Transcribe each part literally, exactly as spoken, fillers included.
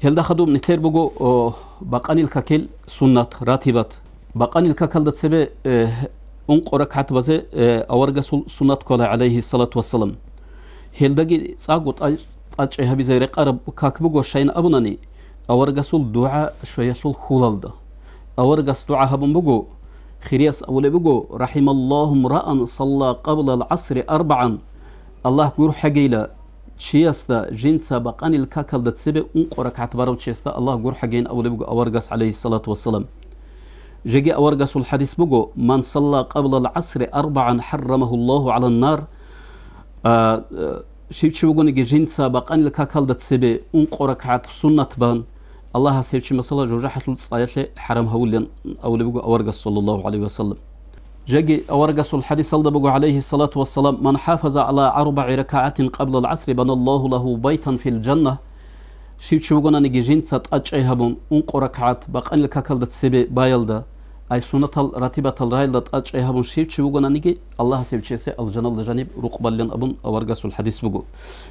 Гьелда хадуб нилъер буго, о, бакъанил какил суннат, ратибат. Бакъанил какалда цебе, э, ункъо ракагӀат базе, э, аварагасул суннат ккола, гӀалайгьиссалату вассалам. Гьелдаги цӀакъго тӀа-, тӀачӀи гьабизе рекъараб как буго, щайин абунани, аварагасул дугӀа щвеялъул хьулалда. Аварагас дугӀа гьабун буго, хирияс абулеб буго: «Рахималлагьу мраан салла къаблал гӀасри арбагӀан». Аллагь гурхӀагейила чиясда, жинца бакъанил какалда цебе ункъо ракагӀат барав чиясда Аллагь гурхӀагейин абулеб буго аварагас, гӀалайгьиссалату вассалам. Жеги аварагасул хадис буго: «Ман салла къаблал гӀасри арбагӀан хӀаррамагьуллагьу гӀалан нар». А, э, щив чи вугониги жинца бакъанил какалда цебе ункъо ракагӀат суннат бан, Аллагьас гьев чи, масала, жужахӀалъул цӀаялъе хӀарам гьавулин абулеб буго аварагас, саллаллагьу гӀалайгьи ва саллам. Жеги аварагасул хадисалда буго, гӀалайгьиссалату вассалам: «Ман хафаза гӀала арбагӀи ракагӀатин къаблал гӀасри, баналлагьу лагьу байтан фил жанна». Щив чи вугонаниги жинца тӀачӀай гьабун, ункъо ракагӀат бакъанил какалда цебе баялда, ай суннатал ратибатал раялда тӀачӀай гьабун щив чи вугонаниги, Аллагьас гьев чиясе алжаналда жаниб рукъ баллин абун аварагасул хадис буго.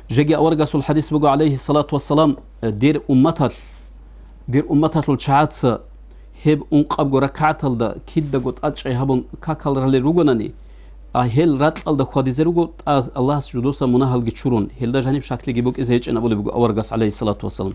Жеги аварагасул хадис буго, гӀалайгьиссалату вассалам: «Дир умматалъ, дир умматалъул чагӀаца гьеб ункъабго ракагӀаталда кидаго тӀачӀай гьабун какал ралел ругонани, а гьел ракьалда хьвадизе руго, тӀа Аллагьас жудоса мунагьалги чурун, гьелда жаниб щаклъиги букӀизе гьечӀин», абулеб буго аварагас, гӀалайгьиссалату вассалам.